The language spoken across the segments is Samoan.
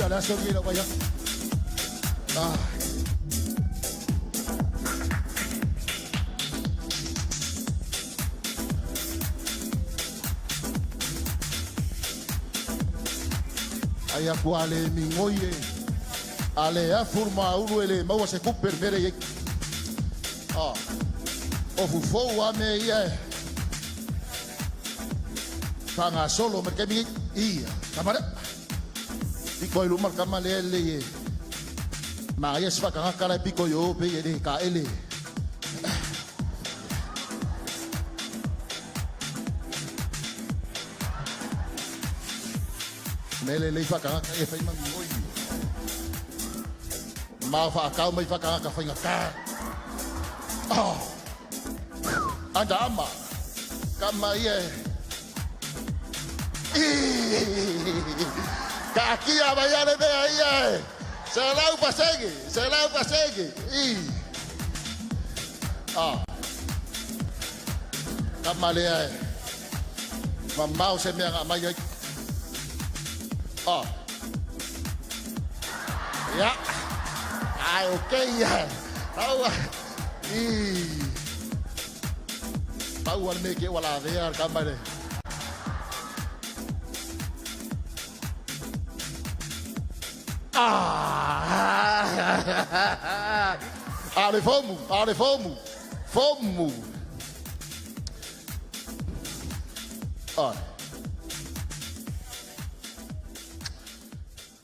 manuia le aso lenei i lau vaai atu. Ah. Ai aku a le migoi e a le afu le maulu e le maua se tupe le mea lea i ai. Ah. O fufou a mea ia e faagasolo mai le taimi nei. Ia, tama lea. Pito ai luma le tama lea lelei e manaia si faatagata la e pito i o pei e le taele. Mea lelei faatagata ia fai ma migoi. Ma faatau mai faatagata faigata. Oh. Anda ama. Kama ia e. Kaatia mai ale mea ia e. 100%, 100%. I. Ah. Kama lea e. Mamao se mea na aumai ai. Ah. Ia. Ai, okay ia. Aua. I. Pau a le mea ke ua lavea le kama le. Ah! A le fomu, a le fomu, fomu. Ai.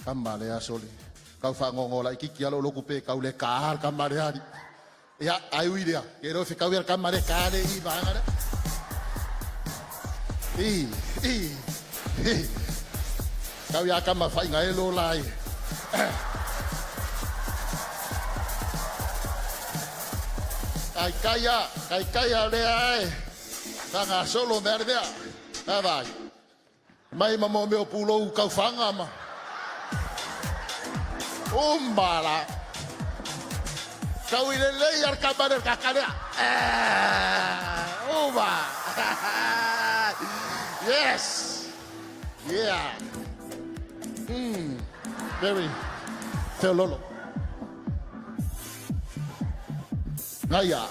Kama le aso le. Kau whaangongo la ikiki alo loku pe kau le ka kama le ari. Ia, ai ui lea. Ke reo whikau ia kama le ka le i vanga le. I, i, i. Kau ia kama whainga e lo lai. Kai kaia, kai kaia lea e. Whangasolo mea le mea. Bye bye. Mai ma mo mea o pulou kau whanga ma. Umala. Kau i le lei ar ka mare ka karea. Uma. Yes. Yeah. Very. Feololo. Ngaia.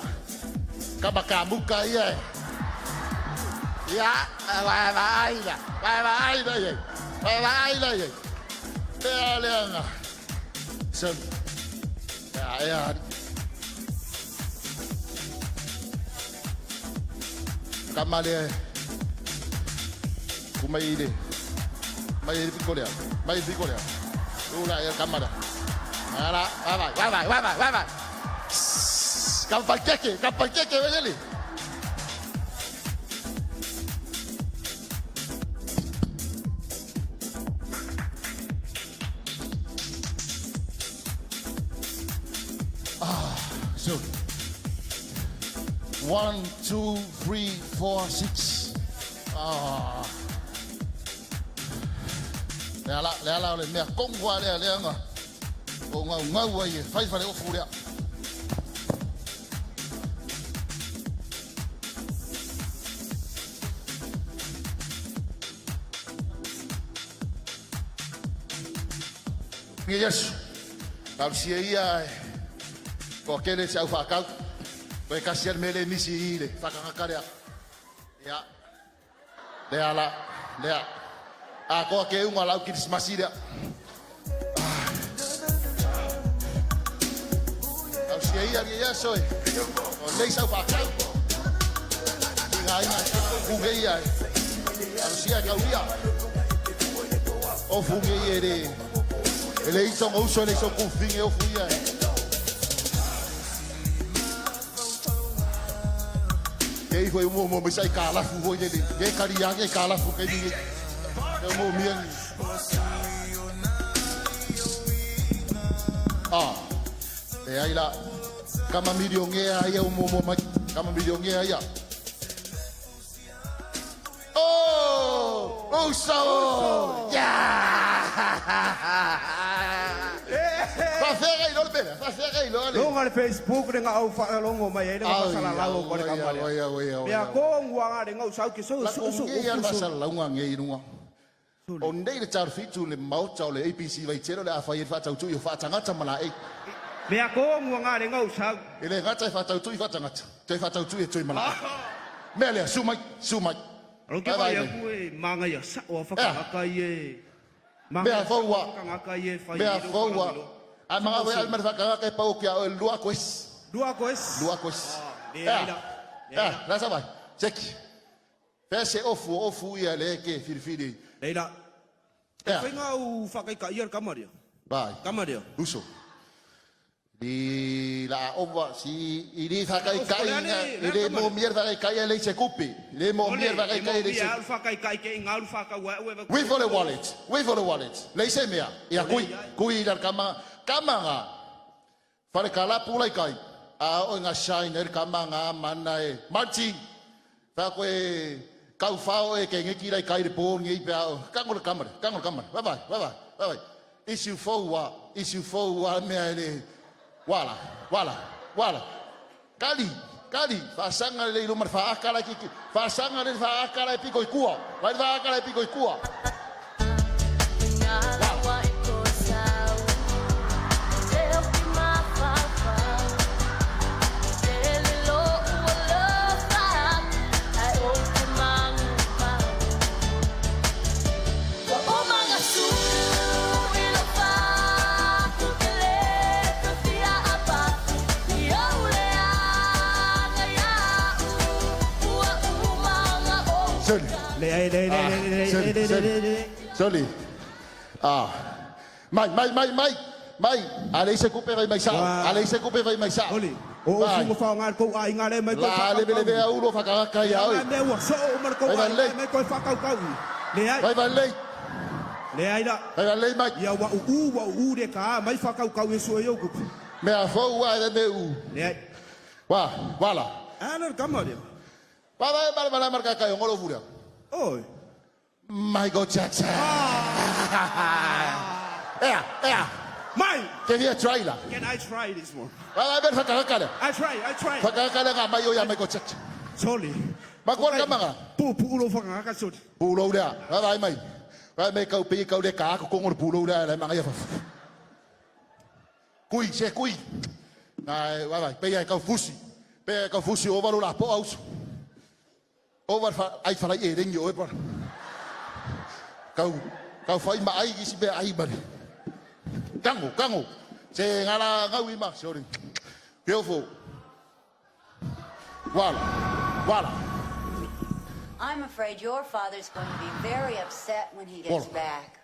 Kama ka muka ia e. Ia, vai vai la. Vai vai la ia. Vai vai la ia. Ea lea nga. So, ea ea. Kama lea. Ku mai le. Mai le piko lea. Mai le piko lea. Ula ia kama lea. Ala, vai vai, vai vai, vai vai, vai vai. Ka paikeke, ka paikeke wele. Ah, so 1, 2, 3, 4, 6. Ah. Le ala, le ala o le mea kongo a lea lea nga. O ngau ngau ai e whai whare ofu lea. Nge Yesu, tau sia ia e ko kele se au whakau. Ko e kasi ale mele misi i le whakangaka lea. Ia. Lea la, lea. A koa ke unga lau kirismasi lea. Tau sia ia nge Yesu e. O nei sau whakau. Ki ngā inga funge ia e. Tau sia kau ia. O funge ia e le. E le itonga uso e le iso kufinge o fuia e. Ke iho e umo mo mai sai ka lafu hoi le le. Ke kari ange ka lafu ke ni. Ke mo mi angi. Ah. E ai la. Kama milionea ia umo mo mai. Kama milionea ia. Oh! Uso! Yeah! Faafeagai loa le mea lea, faafeagai loa le. Luga le Facebook le nga au faalongo mai ai le nga faasalalau o le kama lea. Mea ko ngua nga le nga usau ke so so so. Lako nge ia le faasalalauga nge i luga. O nei le talo fitu le maota o le ABC Vaitele o le a fai ai le faatautui o faatagata ma laei. Mea ko ngā le ngau sau. E le gata e faatautui faatagata, toe faatautui e toe ma laei. Mea lea, su mai, su mai. Alo ke Vai, vai vai. aku e manga ia sa o whakangaka i e. Mea fou a. Whakangaka i e whai Mea i fou a. A manga foi al mar whakangaka e pau kia o lua koes. Lua koes. Lua koes. Le ai la. Ea, la sa vai. Cheki. Fese ofu, ofu ia le ke whiriwhiri. Leila. Ea, Whainga u whakaika ia kamaria. vai. Kamaria. Uso. Di la ova si i li whakai Ofu, kai le ane, i le le ane mo mier whakai kai le se kupi. Le mo mier whakai kai le se. Al whakaikai ke ngā uru whakaua ue. We for the wallet. We for the wallet. Le se mea. Ia kui kui la kama kama nga. Whare kala pulai kai. A o nga shine er kama nga mana e. Martin. Wha koe kau whao e ke ngeki lai kai re pō ngi pe ao. Kango le kamare, kango le kamare. Bye bye, bye bye, bye bye. Issue fou issue fou mea e le. Wala, wala, wala. Kali, kali, whaasanga le luma whaakala ki, whaasanga le whaakala e piko i kua. Vai whaakala e piko i kua. Soli, Le ai le le le le Soli, le le soli. le le. Soli. Ah. Mai, mai, mai, mai. Mai, ale se kupe vai mai sao. Wa. Ale se kupe vai mai sao. Oli. O Vai. fungo whao ngā kou a inga le mai kou La le le le au lo whakaka ia oi. Ngā mea ua so o mara kou Vai, a vai, inga lei. mai kou whakaukau. Le ai. Vai vai lei. Le ai la. Vai vai lei mai. Ia wa uu wa uu de ka mai whakaukau e sua yo kupu. Mea fou a le me u. Le ai. Wa, wala. Ana kamaria. Wa vai mara mara marka kai ngolo fura. Oi. My God, Jackson. Ea, ea. Mai. Ke via trailer. Can I try this one? Vai vai whakaka le. I try, I try. Whakaka le ngā mai o ia Michael Jackson. Sorry. Makua kamanga. Pu pu ulo whakangaka sori. Pūlou lea. Vai vai mai. Vai mai kau pei kau le ka ko kongo le pūlou lea le manga ia fa. Kui, se kui. Nai, vai vai, pei ai kau fusi. Pei ai kau fusi o valu la po aus. O var fa ai fa e ringi o e par. Kau kau fai ma ai isi be ai mari. Kango, kango. Se ngala ngau ima, sorry. Beautiful. Wala. Wala. I'm afraid your father's going to be very upset when he gets Well. back.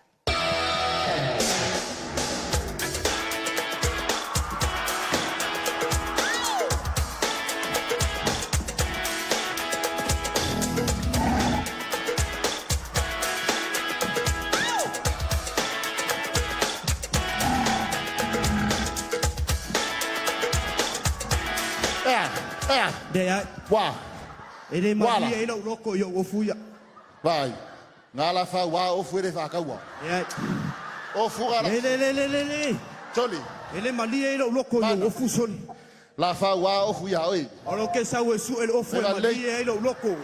Ea, ea. Le ai. Wa. E le Wala. mai e lau loko i o fuia. Vai. Ngā la wha wā o fuere whakaua. Le ai. O fuga la Le le le le le le. Soli. E le mali e lau loko i o fu soli. La wha wā o fuia oi. Alo ke sau e su e le ofu e Vai, mali e lau loko.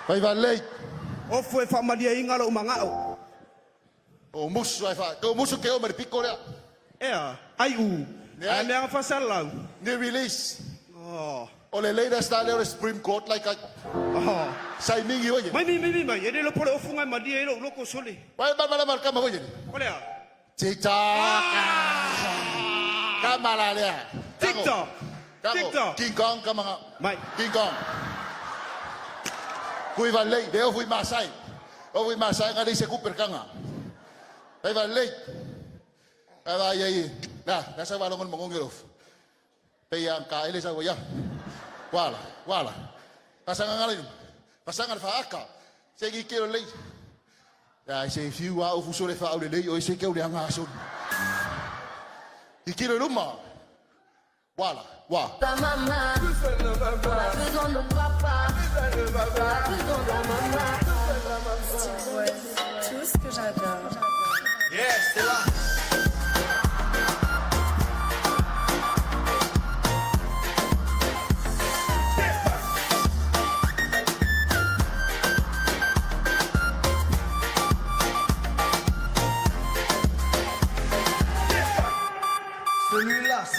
Vai vai lei. Ofu e wha mali e inga lau mangao. O musu ai wha. Ko musu ke o mere piko rea. Ea, ai u. Le ai. Ai mea whasalau. New release. Oh. O le latest a leo le Supreme Court like a Oh. sai mingi oye. Mai mi mi mi mai. E le pole ofu ngai mali e lau loko soli. Vai vai vai marka ma oye. Kolea. TikTok. Kamala lea. TikTok. TikTok. King Kong kamanga. Mai. King Kong. Kui vai lei, leo fui masai. O fui masai ngā se Cooper kanga. Vai vai lei. Vai vai ai. Na, na sa walongon mongongero. Pe yang ka ele sa ya. Wala, wala. Pasanga ngalai. Pasanga fa aka. Se ki ke lei. Ya se fiu a o fusore fa o le lei o se ke o le anga so. I kilo luma. Wala, wa. Ta maman, pas besoin de papa, pas besoin de la maman. Tout ce que j'adore. Yes, c'est là.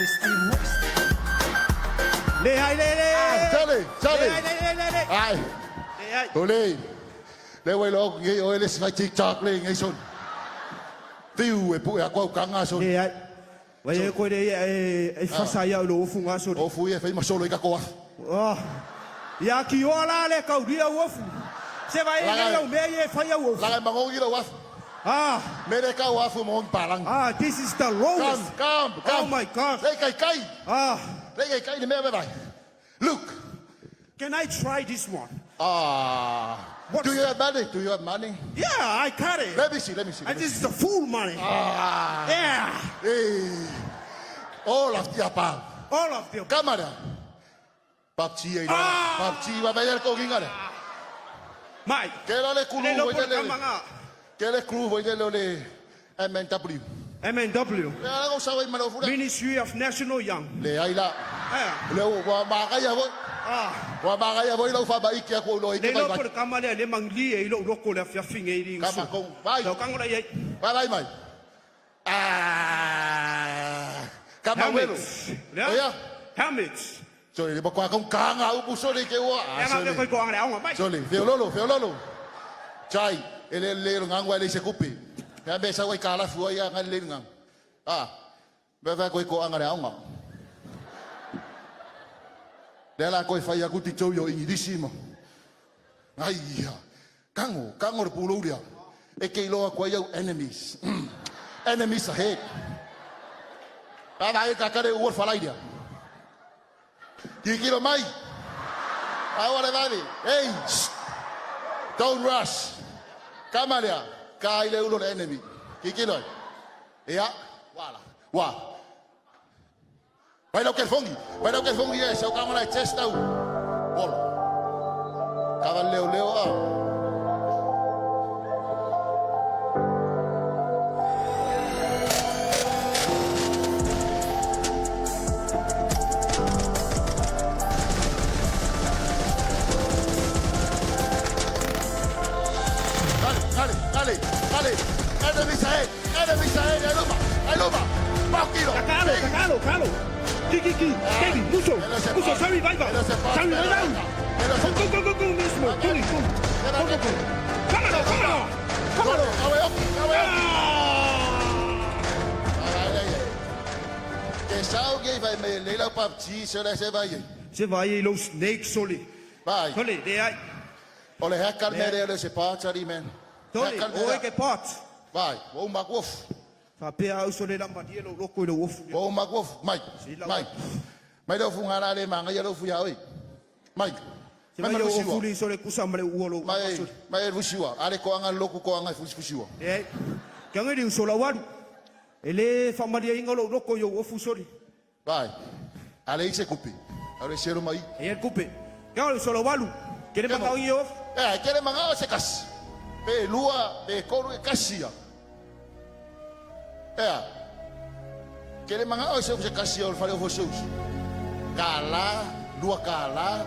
se Steve West. Leai le le. Tele, tele. Leai le le le le. Ai, Leai. ole. Le wai lo ngi o le sfai TikTok le ngi son. Tiu e pu e akau kanga son. Leai. Vai e koe le e e fasa ia lo ofu ngā soli. O fui e fai masolo i ka koa. Oh. Ia ki oa la le kauria o ofu. Se vai Laga- e au mea i e fai au ofu. Laga mangongi lo wafu. Ah, Mere ka wafu mongi palang. ah, this is the Come, lowest. come, come. Oh my God. Le kai kai. Ah, Le kai kai le mea vai. Look. can I try this one? Ah. What's- Do you have money? Do you have money? Yeah, I got it. Let me see, let me see. And Let me this is the full money. Ah. Yeah, Hey. All of the above. all of them. Kamara. PUBG ai. Ah! PUBG wa vai ko ginga le. Mai. Ke la le kulu Le voi lopo le. kamanga. Ke le kulu voi le le MNW. MNW, Le ala ko sa vai malo fura. Ministry of National Young. Le ai la. Yeah. Le wa ma ga ya voi. Ah, Wa ma ga ya voi lo fa ba iki ko lo iki le vai lopo vai. le kamale le mangli e lo loko le afiafinge i li Kama usu. kong vai. Lau kango la iai. Vai vai mai. Ah. Kama welo. Helmets. Oya. Helmets. So le ba kwa kong kanga u so le ke wa. Ya nga me koi ko ang le aonga mai. Sole, feololo, feololo. Chai, ele le ngang wa le se kupi. Ya be sa wa kala fu ya ngang le ngang. Ah. Be va koi ko anga le aonga. Le la koi fai aku ti yo ingirisi mo. Ai ya. Kango, kango le pulo lia. E ke loa kwa yo enemies. Enemies ahead. Ba e kakare uor falai dia. Kikiro mai. Awa le vave. Hey, shh. Don't rush. Kamalia, ka ile ulo le enemy. Kikilo. Ea, wala. Wa. Vai lo que fongi. Vai lo que fongi e se o kama chest au. Bolo. Kava leo leo a. Dale, dale, dale, dale. Enemy ahead. Enemy ahead. Eluma, eluma. Pakilo. Kalo, kalo, kalo. Ki ki ki. Baby, muso. Muso, sorry, bye bye. Sorry, bye bye. Go go go go go mismo. Go go. Go go go. Come on, come on. Come on. Ah! Ke sau ke vai me le lau PUBG se le se vai. Se vai i lo snake soli. Vai. Soli, le ai. O le hekar me le se pātari men. Soli, o e ke pot. Vai, o makof. Fa pea au sole la malie lo loko i lo ofu. O makof, mai. Mai. Mai lo funga la le manga ia lo fu ia oi. Mai. Se Mai vai mai o fusiwa. ofu li sole kusa male ua lo. Mai mai fusiwa. Ale ko anga loku ko anga fusiwa. E, kia ngeri usola waru. E le whamaria inga lo loko i o ofu soli. Vai. Ale i se kupi. Ale se mai. E e kupe. Kia ngeri usola waru. Kere Kemo. mangao i ofu. Eh, kere manga o se kasi. Pe lua, pe koru e kasi ya. Eh. Kere manga o se se kasi o fale o foseus. Kala, lua kala.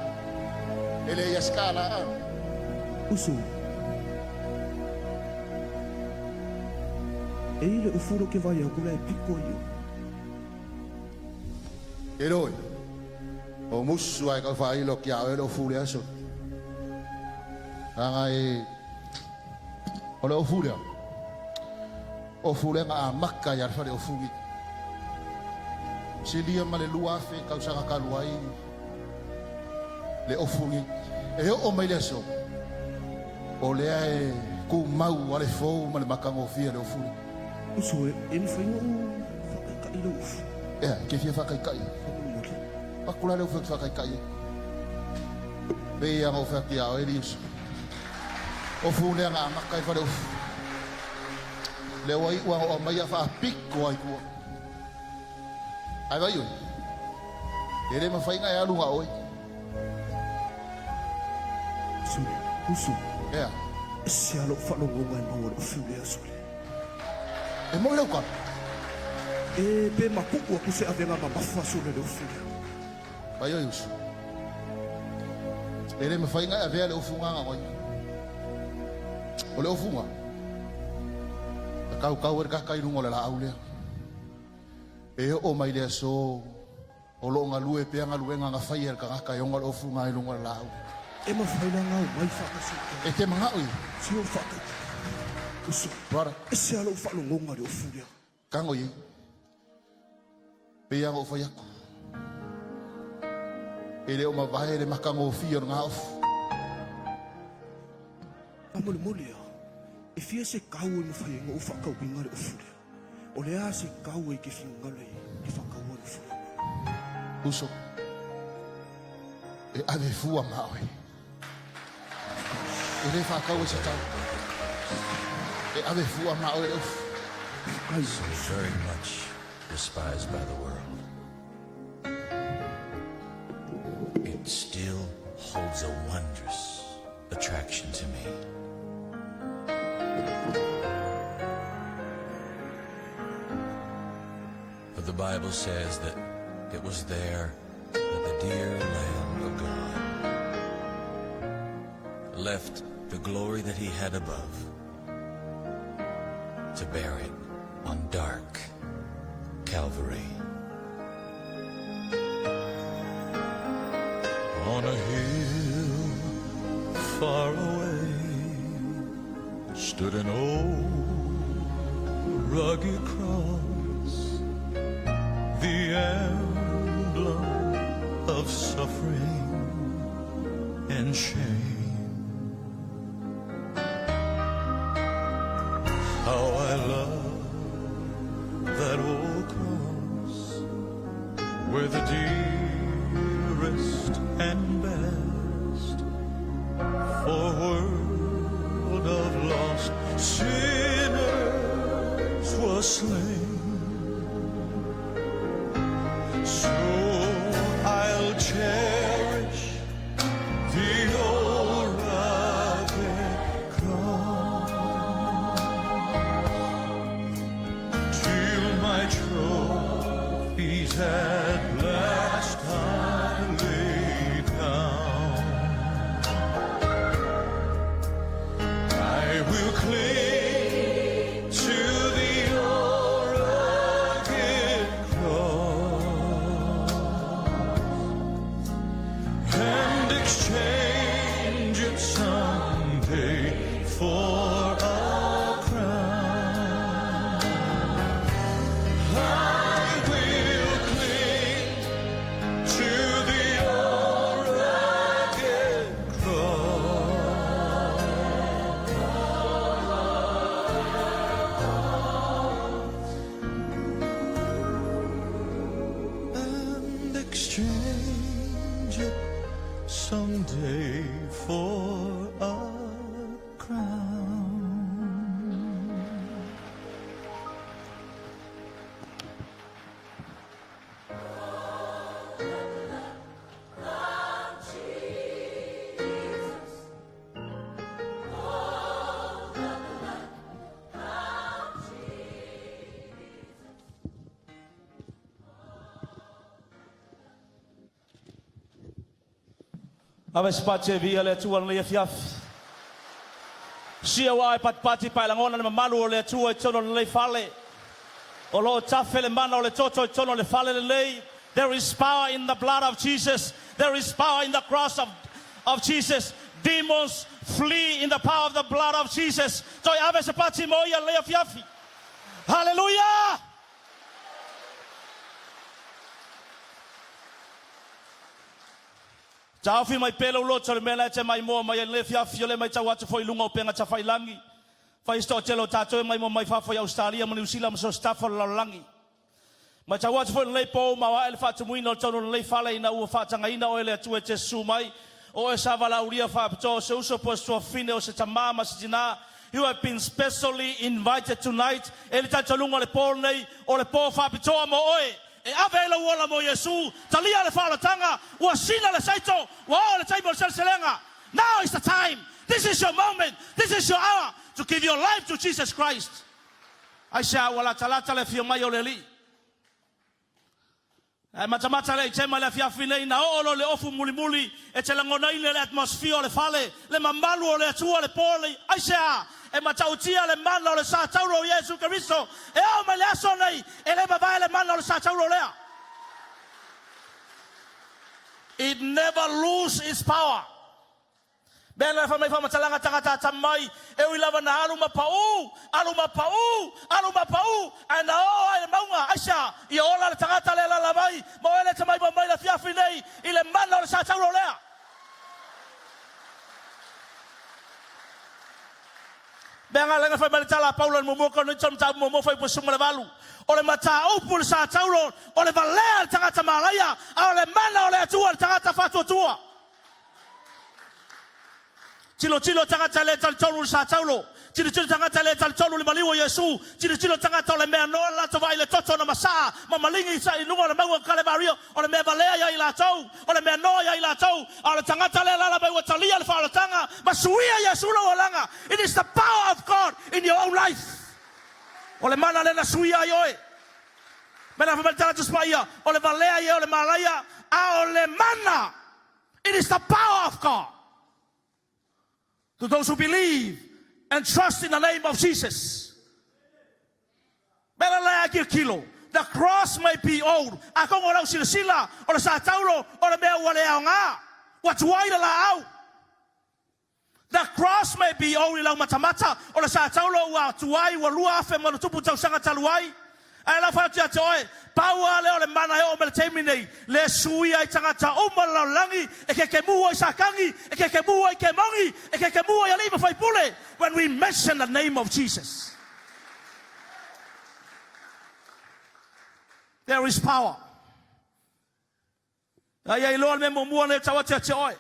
Ele ia skala. Usu. E ile ufuro ke vai akula e piko i o. Eloi. O musu ai ka whai lo kia o lo fule aso. Anga e o le o fule. O fule nga a maka ia whare o fungi. Se lia ma le lua afe kausanga ka lua ai le o fungi. E o mai le aso. O lea e ku mau a le fou ma le makangofia le o fule. Usu e e mwhainga o whakaikai lo ufu. Ea, ke fia whakaikai. Whakamori. Pakula le o whakaikai. Pe ia ngau whaki a o Elius. O fule nga maka i whare ufu. Le wai ua o mai a whaapiko ai kua. Ai vai oi. E le mawhainga e alunga oi. Usu, usu. Ea, Se alo whalongonga e maua le ufu lea sole. e moi lau kapa. E pe mapuku aku se avenga mamafa sole le ufu lea. Vai oi usu. E le mawhainga e avea le ufunga nga oi. O le ufunga. Ka kau kau e kakai rungo le la au lea. E oo mai le aso o lo o galue pea galuega na faia e le tagata e ona le ofu lena i luga o le laau. E mafai la ona omai faatasi E te manao ia. Si ou faatasi. Uso. Brother. Ese lava lou faalogoga i le ofu lea. Tago i ai. Pei lava ona ou fai atu, e le o mavae le matagofie o lena ofu. Faamolemole a, e fia se kau e mafai ai ona ou faatauina le ofu lea? O le a se kau e te finagalo ai e faataua le ofu lea? Uso, e ave fua ma oe. E le faatau e se tau. E ave fua ma oe le ofu. So very much despised by the world. It still holds a wondrous attraction to me. For the Bible says that it was there that the dear Lamb of God left the glory that he had above to bear it on dark Calvary. On a hill far away stood an old rugged cross, the emblem of suffering and shame. How I love that old cross where the dearest and best for world of lost sinners was slain. So I'll cherish the old rugged cross till my trophies at last I lay down. I will cling to the old rugged cross and exchange it someday for a crown. I will cling to the old rugged cross. And exchange it someday for a crown. Ave se pati e viia le Atua i lenei afiafi. Sia ua ae patipati paelagona le mamalu o le Atua i totonu o lenei fale. O lo o tafe le mana o le toto i totonu o le fale lenei. There is power in the blood of Jesus. There is power in the cross of, of Jesus. Demons flee in the power of the blood of Jesus. Toe ave se pati mo ia lenei afiafi. Hallelujah! Taofi mai pea lou loto i le mea la e te maimoa mai ai i lenei afiafi, o lea e matau atu foi i luga o upega tafailangi. Fai se toatele o tatou e maimoa mai fafo i Ausetalia ma Niu Sila ma so o se tafa o le lalolagi. Matau atu foi i lenei po ua maoae le faatumuina o totonu o lenei fale ina ua faatagaina oe e le Atua e te susu mai, o oe sa valaaulia faapitoa o se uso po o se tuafafine o se tama ma se tina. You have been specially invited tonight. E le talitonuga o le po lenei o le po faapitoa mo oe. E ave ai lou ola mo Iesu, talia le faaolataga, ua sina le saito, ua oo le taimi o le seleselega. Now is the time, this is your moment, this is your hour to give your life to Jesus Christ. Aisea ua latalata le afio mai o le Alii? Ae matamata le aitema i le afiafi nei, na oo loa i le ofu mulimuli e te lagonaina le atmosphere o le fale, le mamalu o le Atua, le po lenei. Aisea? E matautia le mana o le sa tauro o Iesu Keriso e oo mai le aso nei, e le mavae le mana o le sa tauro lea. It never lose its power. Mea na fai mai faamatalaga tagata atamai, e ui lava na alu ma pau, alu ma pau, alu ma pau, ae na oo lava i le mauga, aisea? Ia ola le tagata lea e alaala mai, ma oe lea e te maimoa mai i le afiafi nei, i le mana o le sa tauro lea. Mea na laga fai mai le tala a Paulo i le muamua Korinito mataupu muamua fuaiupu 18, O le mataupu i le sa tauro, o le valea i le tagata malaia, a o le mana o le Atua i le tagata faatuatua. Tilotilo tagata e le talitonu i le sa taulo. Tilotilo tagata e le talitonu i le maliu o Iesu. Tilotilo tagata o le mea noa le latou vaai i le toto na masaa ma maligi i luga o le mauga o Kalevario, o le mea valea ia i latou, o le mea noa ia i latou, a o le tagata lea e alaala mai ua talia le faaolataga ma suia Iesu lou olaga. It is the power of God in your own life. O le mana lea na suia ai oe. Mea na fai mai le tala Tusi Paia, o le valea ia o le malaia, a o le mana. It is the power of God to those who believe and trust in the name of Jesus. Mea la lae a kilokilo, the cross may be old, atonu o lau silasila, o le sa taulo, o le mea ua le aoga, ua tuai le laau. The cross may be old i lau matamata, o le sa taulo ua tuai, ua 2000+ tausaga talu ai. Ae lau fai atu ia te oe, pau lava lea o le mana e oo mai le taimi nei, lea e suia ai tagata uma o le lalolagi, e kekemu ai Satani, e kekemu ai kemoni, e kekemu ai alii ma faipule, when we mention the name of Jesus. There is power. A ia iloa le mea muamua lea e tau atu ia te oe.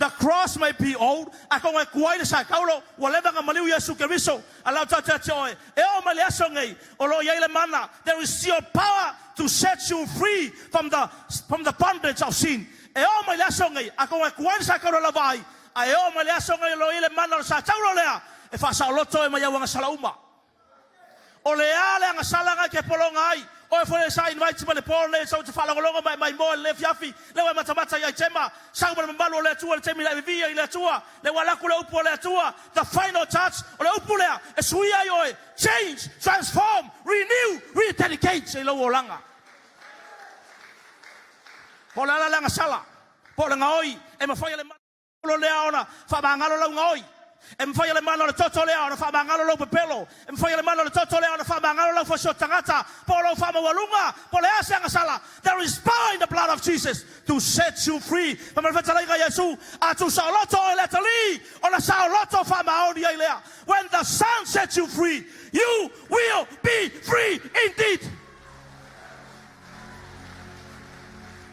The cross may be old, atonu e tuai le saekaulo, ua leva ona maliu Iesu Keriso, a lau tau atu ia te oe, e oo mai le aso nei, o lo o i ai le mana, there is still power to set you free from the, from the bondage of sin. E oo mai le aso nei, atonu e tuai le saekaulo lava ai, a e oo mai le aso nei o lo o i ai le mana o le saetaulo lea, e faasaoloto ai mai au agasala uma. O le a le agasala na e te pologa ai? Oe foi le sa invite mai le po lenei sau e te faalogologo ma e maimoa i lenei afiafi, lea ua e matamata i aitema, sau ma le mamalu o le Atua i le taimi na e vivia i le Atua, lea ua alu atu le upu a le Atua, the final touch, o le upu lea e suia ai oe, change, transform, renew, rededicate i lou olaga. Po o le a la le agasala, po o le gaoi e mafai e le. Lo lea ona faamagalo lau gaoi. E mafai e le mana o le toto lea ona faamagalo lou pepelo. E mafai e le mana o le toto lea ona faamagalo lau fasioti tagata, po o lou faamaualuga, po o le a se agasala. There is power in the blood of Jesus to set you free. Fai mai le fetalaiga a Iesu, A tuusaoloto oe i le atalii, ona saoloto faamaoni ai lea. When the Son sets you free, you will be free indeed.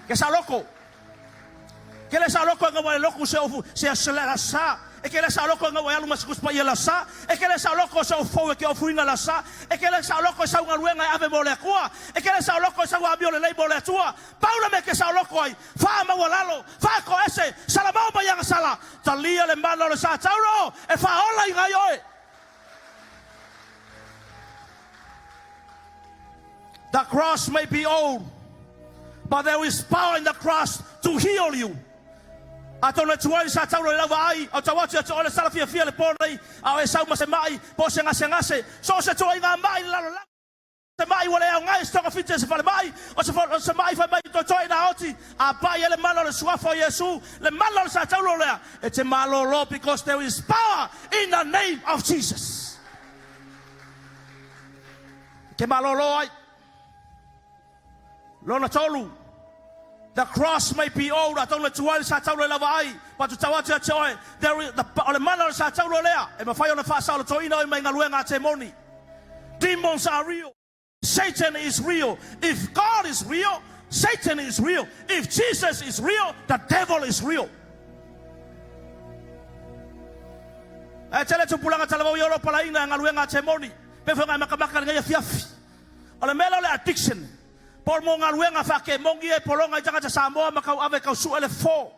Ke saoloko. Ke le saoloko e ngaua e loku se ofu se la sa. E ke le saoloko e ngaua e alu ma se kusi paia la sa. E ke le saoloko se ofu fou e ke ofuina la sa. E ke le saoloko e sau galuega e ave mo le Atua. E ke le saoloko e sau amio lelei mo le Atua. Pau le mea ke saoloko ai, faamaualalo, faakoese, salamao mai agasala, talia le mana o le sa tauro e faaola ina ai oe. The cross may be old, but there is power in the cross to heal you. Atonu e tuai sa tauro i lau vaai, au tau atu ia te oe le sala fiafia le po nei, a o e sau ma se ma'i, po o se gasegase, so o se tuaiga ma'i i le lalolagi, se ma'i ua le aoga i se togafiti e se falemai, o se, o se ma'i fai mai toetoe ina oti, a pai ai le mana o le suafa o Iesu, le mana o le sa tauro lea, e te malōlō because there is power in the name of Jesus. Ke malōlō ai. Lona tolu, The cross may be old, atonu e tuai le sa taulo e lava ai, but to tau atu ia te oe, there is, the, o le mana o le sa taulo lea, e mawhai ona whaasaolotoina oe mai galuega a temoni. Demons are real. Satan is real. If God is real, Satan is real. If Jesus is real, the devil is real. Ae tele tupulaga talavou i olo palaina e galuega a temoni, pe foi ngai makamaka lenei afiafi. O le mea lea o le addiction, po o mo galuega faakemongi ia e pologa i tagata Samoa ma tauave tau sue le fo.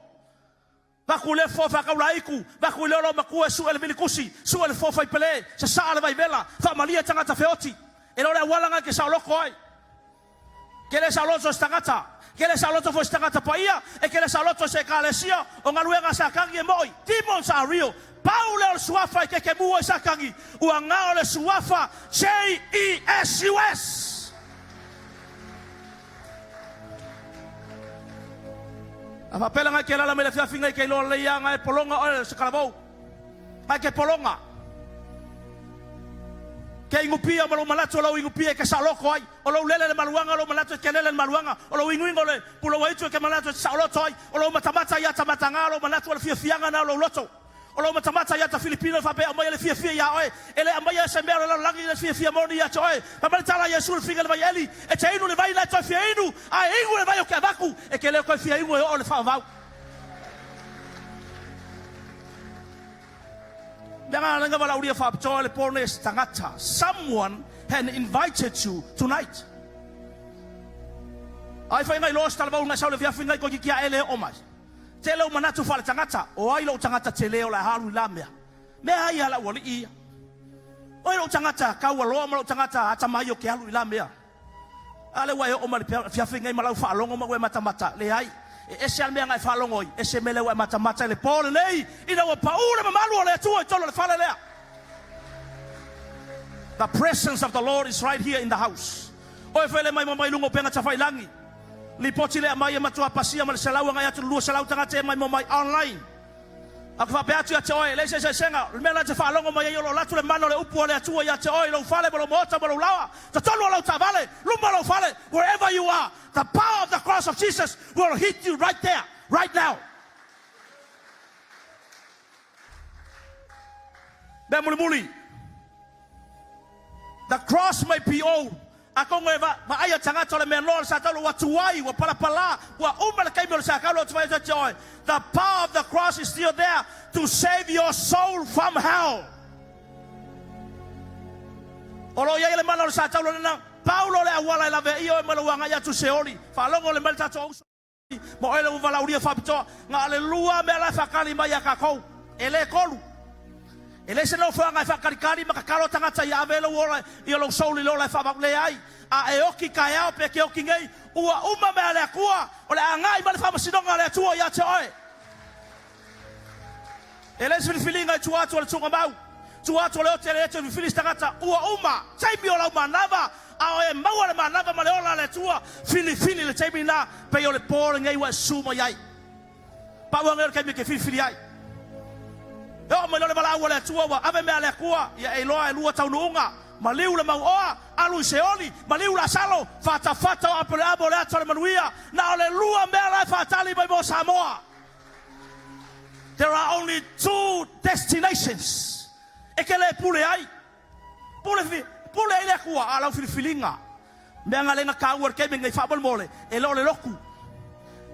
Vaku le fo faakaulaiku, vaku i le olo matua e sue le vilikusi, sue le fo faipele, sasaa le vaivela, faamalie tagata feoti. E le o le auala na e te saoloko ai. Ke le saoloto se tagata, ke le saoloto foi se tagata paia, e ke le saoloto se ekalesia, o galuega a Satani e moʻi. Demons are real. Pau lea o le Suafa e kekemu ai Satani, ua na o le Suafa J-E-S-U-S. A faapea la ngai ke alala mai le afiafi ngai ke iloa lelei a ngai pologa oe se kalavou. Ngai ke pologa. Ke inupia ma lou manatu o lou inupia e ke saoloko ai. O lou lele le maluaga o lou manatu e ke lele le maluaga. O lou inuinu o le pulou aitu e ke manatu e te saoloto ai. O lou matamata ia tamataga o lou manatu o le fiafiaga na o lou loto. O lou matamata ia ta Filipino e faapea aumaia le fiafia iā oe. E le aumaia se mea o le lalolagi le fiafia moni ia te oe. Fai mai le tala a Iesu i le figa i le vaieli, E te inu i le vai la e toe fia inu, a e inu i le vai o ke avatu, e ke le toe fia inu e oo i le faavavau. Mea nga lenga valaaulia faapitoa le po nei e se tagata. Someone had invited you tonight. Ai fai ngai loa se talavou ngai sau le fiafi ngai koe kiki ae le oo mai. Tele ou manatu faaletagata, o ai lou tagata tele o le a alu i la mea? Mea ai a lau alii ia. O ai lou tagata kaualoa ma lou tagata atamai o ke alu i la mea? A lea ua e oo mai le afiafi nei ma lau faalogo ma ua e matamata, leai, e ese a le mea na e faalogo ai, ese mea lea ua e matamata i le po lenei, ina ua pau le mamalu o le Atua i totonu o le fale lea. The presence of the Lord is right here in the house. Oe foi le maimoa mai luga o upega tafailangi. Lipoti lea aumai e matua pasia ma le 100 agai atu i le 200 tagata e maimoa mai online. A ku faapea atu ia te oe, e leai se eseesega, o le mea la e te faalogo mai ai o lo o alu atu le mana o le upu a le Atua ia te oe i lou fale ma lou maota ma lou laoa, totonu o lau taavale, luma o lou fale, wherever you are, the power of the cross of Jesus will hit you right there, right now. Mea mulimuli. The cross may be old, atonu e vaai a tagata o le mea noa o le Sataulo ua tuai, ua palapala, ua uma le taimi o le Sataulo atu fai atu ia te oe. The power of the cross is still there to save your soul from hell. O lo o i ai le mana o le Sataulo lena, Paulo le auala e lavea ia oe mai lou agai atu i Seoli. Faalogo le mai le tatou auso. Ma oe le ua valaaulia faapitoa. Na o le lua mea la e faakali mai ia tatou, e le tolu. E leai se nofoaga e faakalikali ma tatalo tagata ia ave lou ola ia lou soul i le ola e faavau. Leai. A e oti taeao pe te oti nei, ua uma mea a le Atua, o le a agai mai le faamasinoga a le Atua ia te oe. E leai se filifiliga i tua atu o le tuugamau, tua atu o le oti a le eti o le filifili se tagata, ua uma taimi o lau manava, a o e maua le manava ma le ola a le Atua, filifili le taimi lena, pei o le po lenei ua e susu mai ai. Pau lava lenei o le taimi e te filifili ai. E oo mai loa le valaau a le Atua ua ave mea a le Atua, ia e iloa e lua taunuuga, maliu le mauoa, alu i Seoli, maliu Lasalo, fatafata o Aperehama o le ata o le manuia, na o le lua mea la e faatali mai mo Samoa. There are only two destinations e ke le pule ai. Pule, pule ai le Atua a lau filifiliga. Mea nga lenga taua le taimi nei faamolemole, e le o le lotu.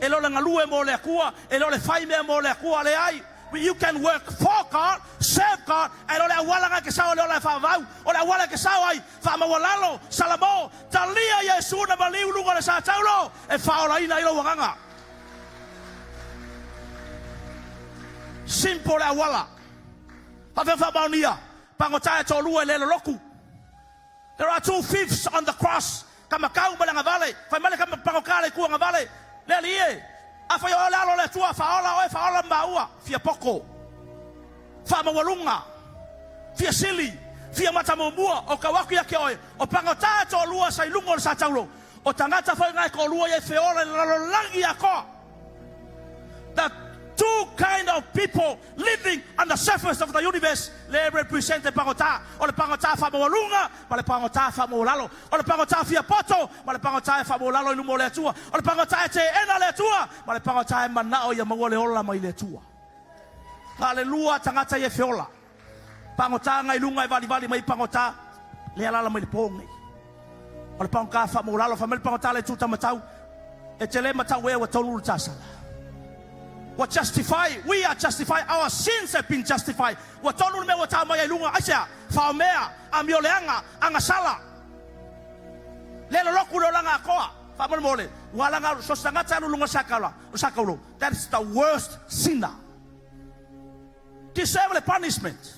E le o le galue mo le Atua, e le o le fai mea mo le Atua, leai. You can work for God, serve God, ae le o le auala nga e te sao ai le ola e faavavau. O le auala e te sao ai, faamaualalo, Salamo, talia Iesu na maliu luga o le sa taulo e faaolaina ai lou agaga. Simple le auala. Faafefea faamaonia? Pagota e toalua e le lolotu. There are two thieves on the cross. Ka matau ma le agavale. Fai mai le pagota le itu agavale. Le alii e! Afai o oe le alo o le Atua, faaola oe, faaola ma maua. Fia poto. Faamaualuga. Fia sili. Fia matamuamua. O tau atu ia te oe. O pagota e toalua sa i luga o le sa taulo. O tagata foi na e toalua ia e feola i le lalolagi atoa. The two kind of people living on the surface of the universe le represent le pagota. O le pagota faamaualuga ma le pagota faamaualalo. O le pagota fia poto ma le pagota e faamaualalo i luma o le Atua. O le pagota e teena le Atua ma le pagota e manao ia maua le ola mai le Atua. Na o le lua tagata ia e feola. Pagota ngai luga e valivali mai pagota le alala mai le po nei. O le pagota faamaualalo, fai mai le pagota le tuta matau, e te le matau ea ua taulu le tasala. Ua justify, we are justified, our sins have been justified. Ua tonu le mea ua ta mai ai luga, aisea? Faomea, amioleaga, agasala. Le loloku le olaga atoa. Faamolemole, ua alaga so se tagata alu luga o sakaulo. That's the worst sinner. Deserve le punishment.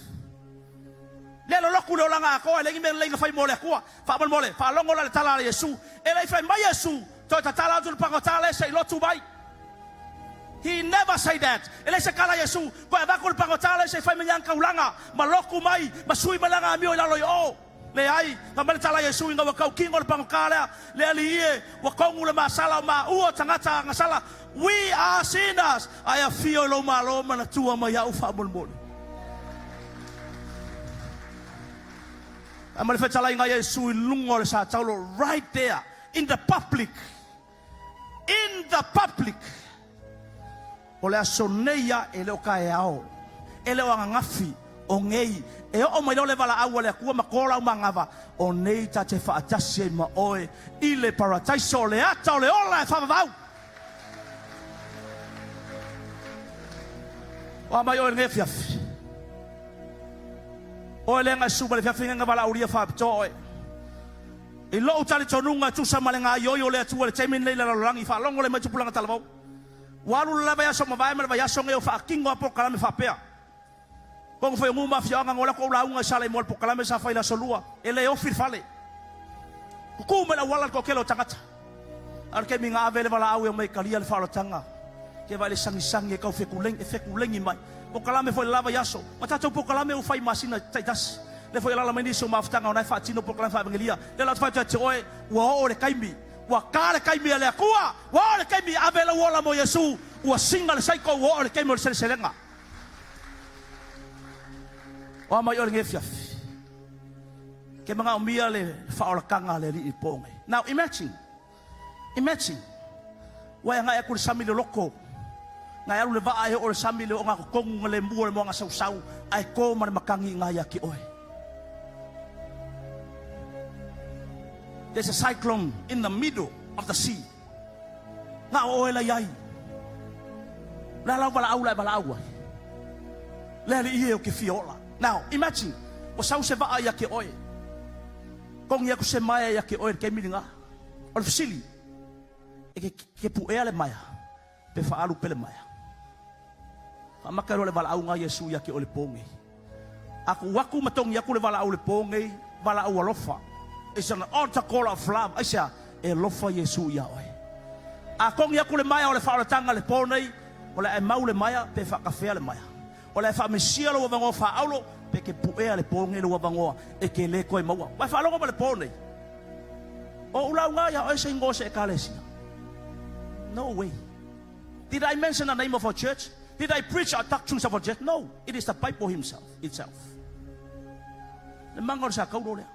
Le loloku le olaga atoa, e leai ni mea lelei na fai mo le Atua. Faamolemole, faalogo la i le tala a Iesu. E le i fai mai Iesu, toe tatala atu le pagota lea se i lotu mai. He never say that. E leai se tala a Iesu, Toe avatu le pagota lea se i fai mai ni ana taulaga, ma lotu mai, ma sui mai lana amio i lalo i o. Leai, fai mai le tala a Iesu ina ua tau kino le pagota lea, Le Alii e, ua tonu le masala o maua tagata agasala, we are sinners, ae afio i lou Malo manatua mai au faamolemole. Fai mai le fetalaiga a Iesu i luga o le sa taulo, right there in the public. In the public. O le aso nei a e le o taeao, e le o ananafi, o nei, e oo mai loa le valaau a le Atua ma to lau manava, o nei ta te faatasi ai ma oe i le Parataiso o le ata o le ola e faavavau. O a mai oe i lenei afiafi? Oe lea na e susu mai le afiafi nei na valaaulia faapitoa oe. I lou talitonuga e tusa ma le gaoioi o le Atua i le taimi lenei i le lalolagi, faalogo lea mai tupulaga talavou. Ua alu le vaiaso mavae ma le vaiaso nei o faatino a polokalame faapea. Kogo foi o nuu ma afioaga na o latou lauga i Saleimoa i le polokalame sa fai i le aso lua, e le ofi le fale. Tutu mai le auala le toatele o tagata. A o le taimi na ave ai le valaau e omai e talia le faaolataga, ke vaai le sagisagi e tau fekulegi, e fekulegi mai. Polokalame foi i le la vaiaso, ma tatou polokalame ua fai i masina taitasi. Lea foi e alaala mai nisi o mafutaga o na e faatino polokalame faa-evangelia. Lea la ou te fai atu ia te oe, ua oo le taimi, ua ta le taimi a le Atua, ua oo le taimi, ave lou ola mo Iesu, ua siga le saiko, ua oo le taimi o le seleselega. O a mai oe i lenei afiafi? Ke manaomia le faaolataga a le Alii i le po nei. Now imagine, imagine, ua e agai atu i le sami loloto, na e alu le vaa e oo i le sami le ogatotonu na le mua le moana sausau, ae to ma le matagi i ina ia te oe. There's a cyclone in the middle of the sea. Na o oe la i ai. Le a lau valaau la e valaau ai. Le alii e o ke fia ola. Now, imagine, ua sau se vaa ia te oe. Togi atu se maea ia te oe i le taimi lena. O le fesili, e ke, ke puea le maea, pe faaalu pea le maea. Faamaka loa le valaauga a Iesu ia te oe i le po nei. A tuu atu ma togi atu le valaau i le po nei, valaau alofa. It's an altar call of love. Aisea? E alofa Iesu ia oe. A togi atu le maea o le faaolataga i le po nei, o le a e mau le maea pe faatafea le maea. O le a e faamisia lou avanoa faaaulo pe ke puea le po nei lou avanoa e ke le toe maua. Ua e faalogo mai le po nei? O ou lauga ia oe se igoa o se Ekalesia? No way. Did I mention the name of our church? Did I preach our doctrines of our church? No, it is the Bible himself, itself. Le maga o le sakaulo lea.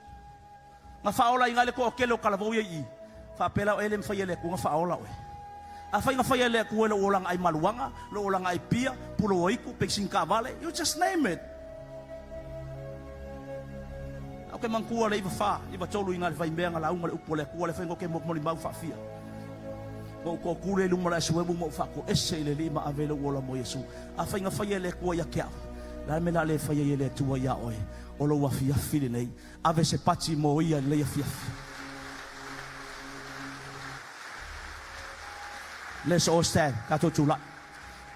Na faaola i le toatele o talavou ia i i. Faapela oe le mafai e le Atua na faaola oe. Afai na faia e le Atua lou olaga ai maluaga, lou olaga ai pia, pulo aitu, peisini taavale, you just name it. Au ke manatua le 94, 93 i na le vaimea na lauga le upu a le Atua le fai ke molimau faafia. Ua ou toatule i luma o le asuemu ma ou faatoese i le Alii ma ave lou ola mo Iesu. Afai na faia e le Atua ia te au, o le a le mea o le a le faia ai e le Atua iā oe? O lou afiafi lenei. Ave se pati mo Ia i lenei afiafi. Let's all stand. Tatou tulai.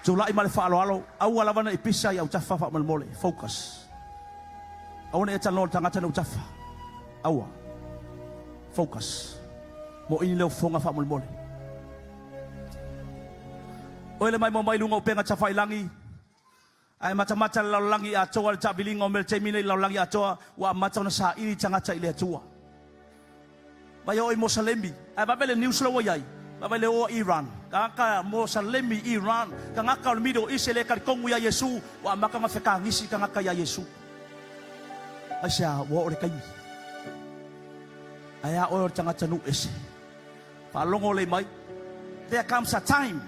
Tulai ma le faaaloalo. Aua lava ne i pisa i autafa faamolemole. Focus. Aua ne i e talanoa i le tagata i le autafa. Aua. Focus. Moʻini leo fofoga faamolemole. Oe le maimoa mai luga o upega tafailangi, ae matamata le lalolagi atoa i le taaviliga o mea le taimi nei i le lalolagi atoa ua amata ona saili tagata i le Atua. Vai oo i Mosalemi, ae vave le news la ua i ai, vave le oo a Iran, tagata Mosalemi, Iran, tagata o le Middle East e le talitonu ia Iesu, ua amata ona fekagisi tagata ia Iesu. Aisea, ua oo le taimi. Ae a oe o le tagata nuu ese. Faalogo lelei mai. There comes a time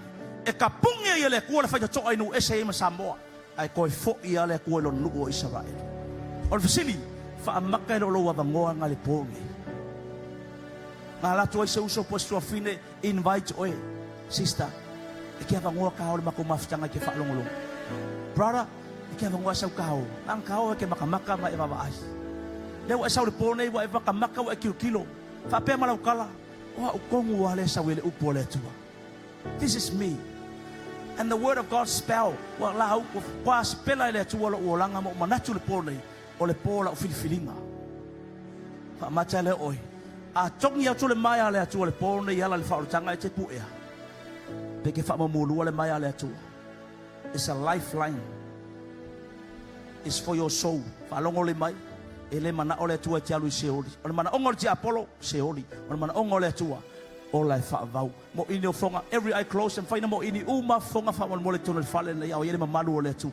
e tapuni ai e le Atua le faitotoa i nuu ese ai ma Samoa, ae toe foi lava le Atua i lona nuu o Isaraelu. O le fesili, faamaka e lo lou avanoa na le po nei. Na alu atu ai se uso po o se tuafine, invite oe, sister, e ke avanoa ka o le matou mafutaga e ke faalogologo. Brother, E ke avanoa e sau kao, na ana kao e ke makamaka ma e vaavaai. Lea ua e sau le po nei, ua e makamaka, ua e kilokilo, faapea ma lau kala, o a'u tonu a lea e sau ai le upu a le Atua. This is me. And the word of God spell, ua lau, ua ua sipela e le Atua lo'u olaga ma ou manatu le po nei, o le po o la'u filifiliga. Faamata lea oe. A togi atu le maea a le Atua le po nei e ala i le faaolataga e te puea. Pe ke faamamulua le maea a le Atua. It's a lifeline. It's for your soul. Faalogo lelei mai, e le manao le Atua e te alu i Seoli. O le manaoga o le tiapolo, Seoli. O le manaoga o le Atua, ola e faavavau. Moʻini o foga, every eye closed, e mafai ona moʻini uma foga faamolemole i totonu o le fale lenei a o i ai le mamalu o le Atua.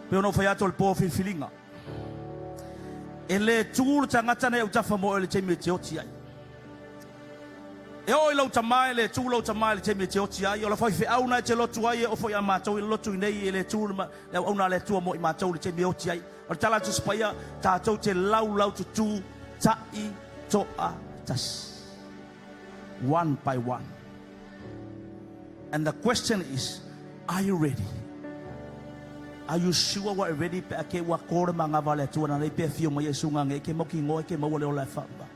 Pei ona ou fai atu o le po filifiliga. E le tu le tagata nei autafa mo oe i le taimi e te oti ai. E oo i lou tama e le tu lou tama i le taimi e te oti ai. O le faifeau na e te lotu ai e oo foi ia matou i le lotu i nei e le tu le auauna a le Atua mo i matou i le taimi e oti ai. O le tala a Tusi Paia, tatou te laulau tutū taʻi toa tasi. One by one. And the question is, are you ready? Are you sure ua e ready pe a ke ua kō le magava a le Atua na nei pe afio mai Iesu ngage ke mau ki ngoe ke maua le ola e whaamba.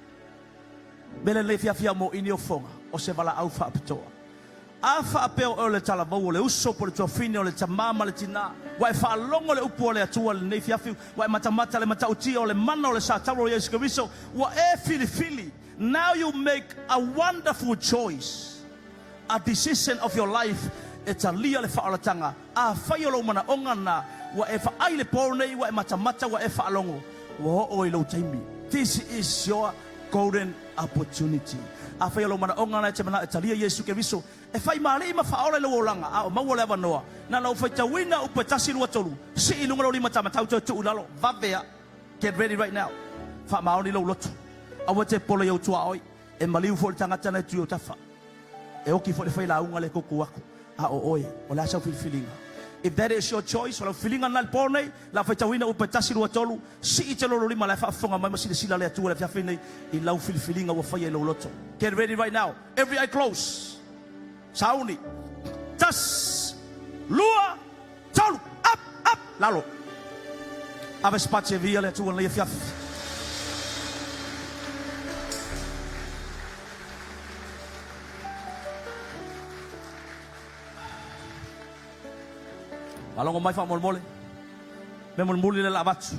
Mele nei fiafia mo ini o fonga o se valaau faapitoa. A faapea o oe o le talavou o le uso po o le tuafine o le tamā ma le tinā, ua e faalogo le upu a le Atua i lenei fiafi, ua e matamata le matautia o le mana o le sa taula o Iesu Keriso, ua e filifili Now you make a wonderful choice, a decision of your life e talia le faaolataga. Afai o lou manaoga na, ua e vaai i le po nei, ua e matamata, ua e faalogo, ua oo i lou taimi. This is your golden opportunity. Afai o lou manaoga na e te manao e talia Iesu Keriso e fai ma alii ma faaola i lou olaga, a o maua le avanoa, na ona ou faitauina upu e tasi, lua, tolu, sii i luga lou lima taumatau toe tuu i lalo, vave a. Get ready right now. Faamaoni lou loto. Aua e te polo i ou tuaoi. E maliu foi le tagata na e tui o tafa. E oki foi le failauga le koukou aku. A o oe, o le a sau filifiliga? If that is your choice, o lau filiga lena i le po nei, la faitauina upu e tasi, lua, tolu, sii te lolo lima la e faafofoga mai ma silasila le Atua i le afiafi nei i lau filifiliga ua faia i lou loto. Get ready right now. Every eye close. Sauni. Tasi, lua, Tolu! Up! Up! Lalo! Ave se pati e via le Atua lenei afiafi. Faalogo mai faamolemole. Mea mulimuli lea la avatu.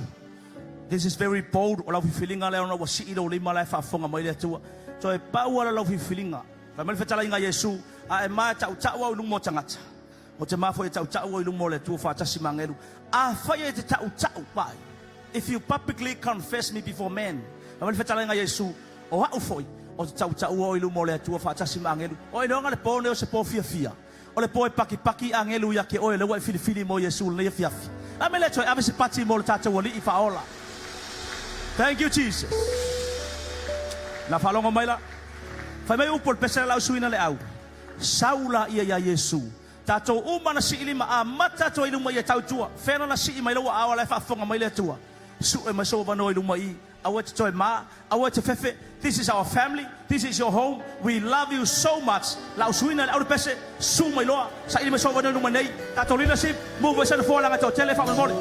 This is very bold. O lau filifiliga lea ona ua sii lou lima la e faafofoga mai le Atua. Toe pau lava lau filifiliga. Fai mai le fetalaiga a Iesu, a e ma e tautau au i luma o tagata. O te mā foi e tautau ai i luma o le Atua faatasi ma agelu. Afai e te tautau mai, if you publicly confess me before men, fai mai le fetalaiga a Iesu, o a'u foi, o te tautaua oe i luma o le Atua faatasi ma agelu. O iloga le pō nei o se pō fiafia, o le pō e pakipaki agelu ia te oe lea ua e filifili mo Iesu i lenei afiafi. A mea lea toe ave se pati mo le tatou Alii faaola. Thank you Jesus. Na faalogo mai la. Fai mai upu o le pese la lau suina le au. Sau laia iā Iesu. Tatou uma na sii lima amata atu ai i luma ia tautua. Fea lana sii mai lou aao la e faafofoga mai le Atua. Sue mai sou avanoa i luma i. Aua e te toe ma, aua e te fefe. This is our family, this is your home, we love you so much. Lau suina le aulupese, su mai loa, saili mai sou avanoa i luma nei. Tatou leadership, move ese nofoa laga toatele faamolemole.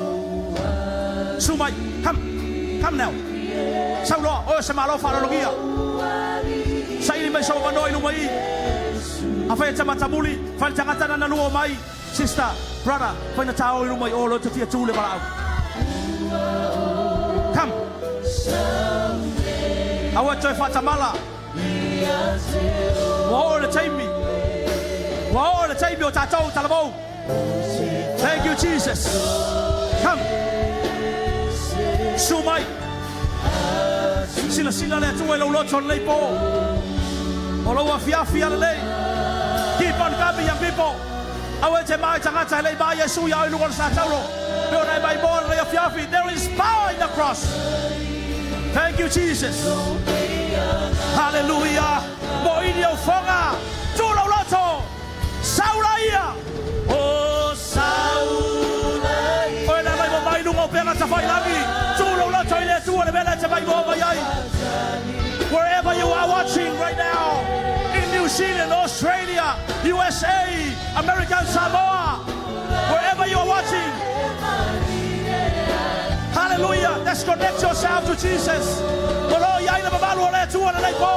Su mai, come, come now. Sau loa, oe o se Malo faaaloalogia. Saili mai sou avanoa i luma i. Afai e te matamuli, fai le tagata nana lua o mai, sister, brother, fai na tāo i luma i o loa te fia tū le valaau. Come. Aua e toe faatamala. Ua oo le taimi. Ua oo le taimi o tatou talavou. Thank you Jesus. Come. Su mai. Silasila le Atua i lou loto lenei po. O lou afiafi alalei. Keep on coming young people. Aua e te mai tagata e lei mai Iesu ia oe i luga o le sa taulo. Pe ona e mai moa lenei afiafi. There is power in the cross. Thank you Jesus. Hallelujah. Moini au foga. Tu lou loto. Sau laia. Oh, sau laia. Oe na mai mo mai lunga o pega tawhai langi. Tu lou loto i le Atua le mea lea e te mai moa mai ai. Wherever you are watching right now, in New Zealand, Australia, USA, American Samoa, wherever you are watching, hallelujah, let's connect yourself to Jesus. O lo o i ai le mamalu o le Atua lenei po.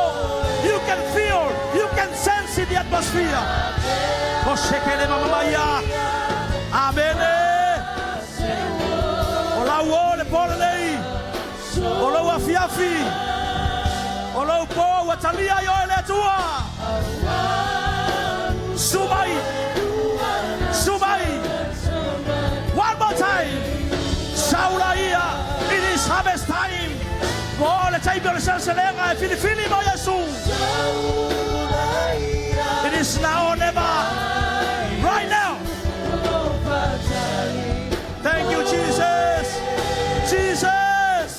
You can feel, you can sense in the atmosphere. O sekele mamamaia. Amene. O lau o le. po lenei, o lou afiafi, o lou po ua talia ai oe e le Atua. Susu mai, susu mai. One more time. Saula ia. It is harvest time. Ua oo le taimi o le seleselega e filifili mo Iesu. It is now or never. Right now. Thank you, Jesus. Jesus.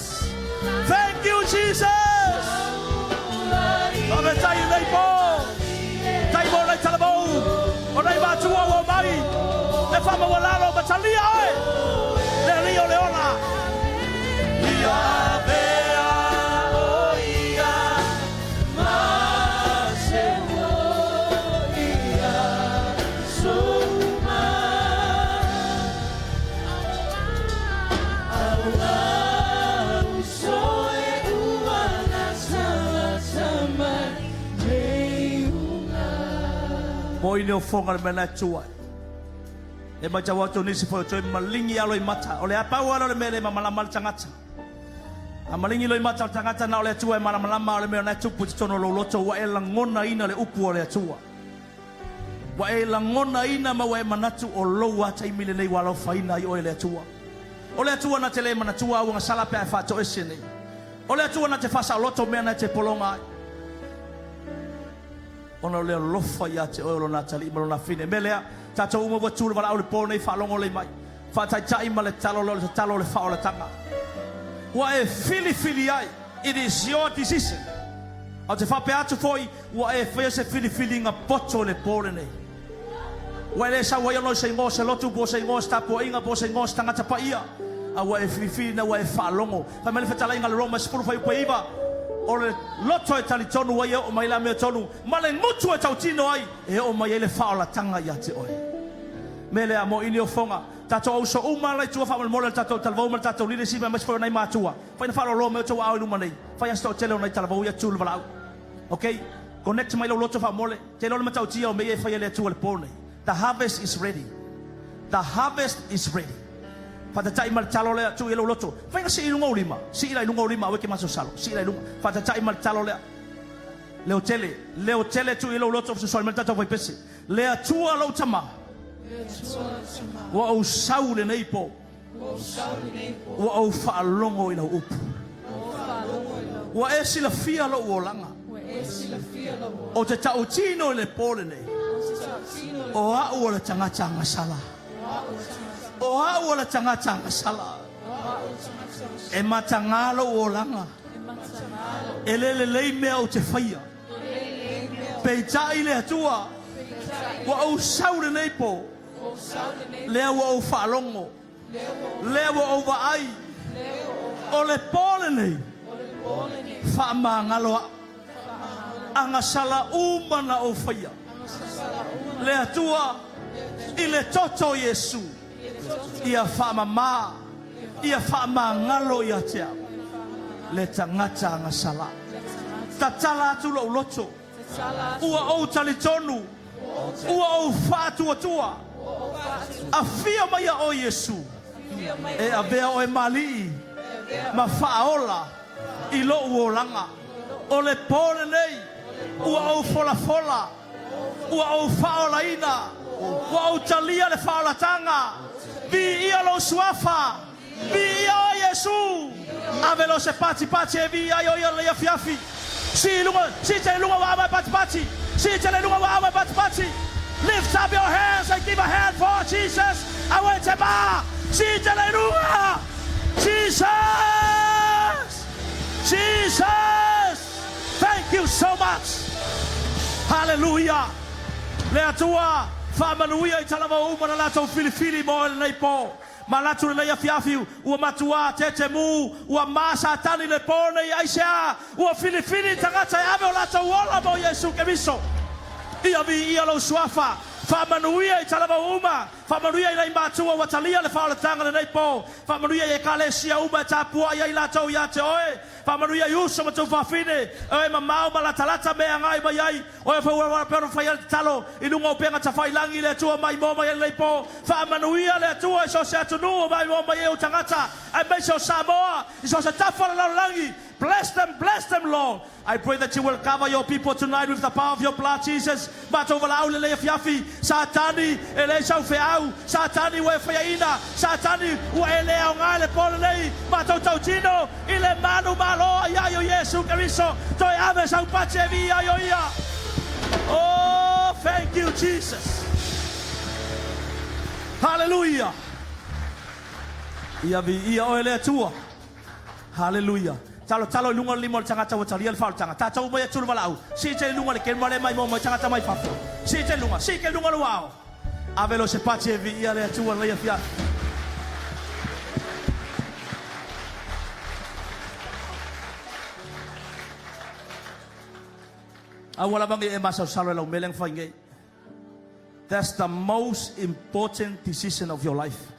Thank you, Jesus. Faafetai i lenei po. Tai mo nai talavou. O nai matua ua omai. E faamaualalo ma talia oe. Le Alii o le ola. Ia avea o ia ma se Moi le ofoga le mea la e tu ai. E matau atu nisi foi o toe malingi alo i mata. O le a pau ala o le mea e le mamalama le tagata. A malingi loa i mata o le tagata na o le Atua e malamalama o le mea o na e tupu i totonu o lou loto ua e lagonaina le upu a le Atua. Ua e lagonaina ma ua e manatu o lou a taimi lenei ua alofaina ai oe e le Atua. O le Atua na te le manatua au agasala pe a e faatoese nei. O le Atua na te faasaoloto mea na e te pologa ai. Ona o le alofa ia te oe o Lona atalii ma Lona afine. O le mea lea, tatou uma ua tu le valaau i le po nei, faalogo lelei mai. Faataitai ma le talo lea o le tatalo o le faaolataga. Ua e filifili ai, it is your decision. Ae ou te faapea atu foi, ua e faia se filifiliga poto i le po lenei. Ua e le sau ai ona o se igoa o se lotu, po o se igoa o se tapuaiga, po o se igoa o se tagata paia, a ua e filifili na ua e faalogo. Fai mai le fetalaiga a le Roma 10 fuaiupu 9, O le loto e talitonu ai e oo mai le amiotonu, ma le gutu e tautino ai e oo mai ai le faaolataga ia te oe. Mea lea, mo ini ofoga, tatou auso uma ala i tua faamolemole le tatou talavou ma le tatou leadership aemaise foi o nai matua. Fai na faaaloaloa mai outou aao i luma nei. Fai a se toatele o nai talavou ia tu le valaau. Ok? Connect mai lou loto faamole. Te iloa le matautia o mea ia e faia e le Atua i le po nei. The harvest is ready. The harvest is ready. Faataitai ma le talo lea, tuu i lou loto. Fai na sii i luga ou lima. Sii la i luga ou lima, aua e ke masalosalo. Sii la i luga. Faataitai ma le talo lea. Leo tele, leo tele tuu i lou loto, fesoasoani mai le tatou faipese. Le Atua lou Tama. Ua ou sau i lenei po. Ua ou faalogo i lau upu. Ua e silafia lou olaga. Ou te tautino i le po lenei, o au o le tagata agasala. O au o le tagata agasala. E mataga lou olaga. E le lelei mea ou te faia. Peitai le Atua, ua ou sau lenei po. Lea ua ou faalogo, lea ua ou vaai, o le po lenei, faamagalo au. Agasala uma na ou faia, le Atua i le toto o Iesu, ia faamama, ia faamagalo ia te au, le tagata agasala. Tatala atu lou loto. Ua ou talitonu, ua ou faatuatua. Afio mai ia oe Iesu, e avea oe ma Alii ma Faaola i lou olaga. O le po lenei, ua ou folafola, ua ou faaolaina, ua ou talia le faaolataga. Viia lou Suafa, Viia oe Iesu! Ave loa se patipati e viia ai o ia lenei afiafi. Sii i luga, sii tele i luga ua ava e patipati. Sii tele i luga ua ava e patipati. Lift up your hands and give a hand for Jesus. Aua e te ma! Sii tele i luga! Jesus! Jesus! Thank you so much! Hallelujah! Le Atua, faamanuia i talavou uma na latou filifili mo oe lenei po. Manatu lenei afiafi ua matuā tetemu, ua mā Satani le pō nei, aisea? Ua filifili tagata e ave o latou ola mo Iesu Keriso. Ia viia lou suafa, faamanuia i talavou uma. Faamanuia i nai matua ua talia le faaolataga lenei po. Faamanuia i Ekalesia uma e tapuai ai latou ia te Oe. Faamanuia i uso ma tuafafine, o e mamao ma latalata mea e agai mai ai. O e foi ua pei ona fai ai le tatalo i luga o upega tafailagi i le Atua maimoa mai ai lenei po. Faamanuia le Atua i so o se atunuu o maimoa mai ai ou tagata, aemaise o Samoa, i so o se tafa o le lalolagi. Bless them, bless them, Lord. I pray that you will cover your people tonight with the power of your blood, Jesus. Matou valaau i lenei afiafi, Satani, e leai sau feau, Satani ua e faiaina, Satani ua e le aoga i le po lenei, matou tautino i le malu malo ai o Iesu Keriso, toe ave sau pati e viia ai o ia. Oh, thank you, Jesus. Hallelujah. Ia viia oe le Atua. Haleluia. Talo talo i luga o le lima o le tagata ua talia le faaolataga. Tatou uma ia tulu valaau. Sii te i luga le kemu ale mai moa mai tagata mai fafo. Sii te luga, sii ke luga lou ao. Ave lo se pati e viia le Atua lenei afiafi. Aua lava nei e masalosalo i lau mea lea na fai nei. That's the most important decision of your life.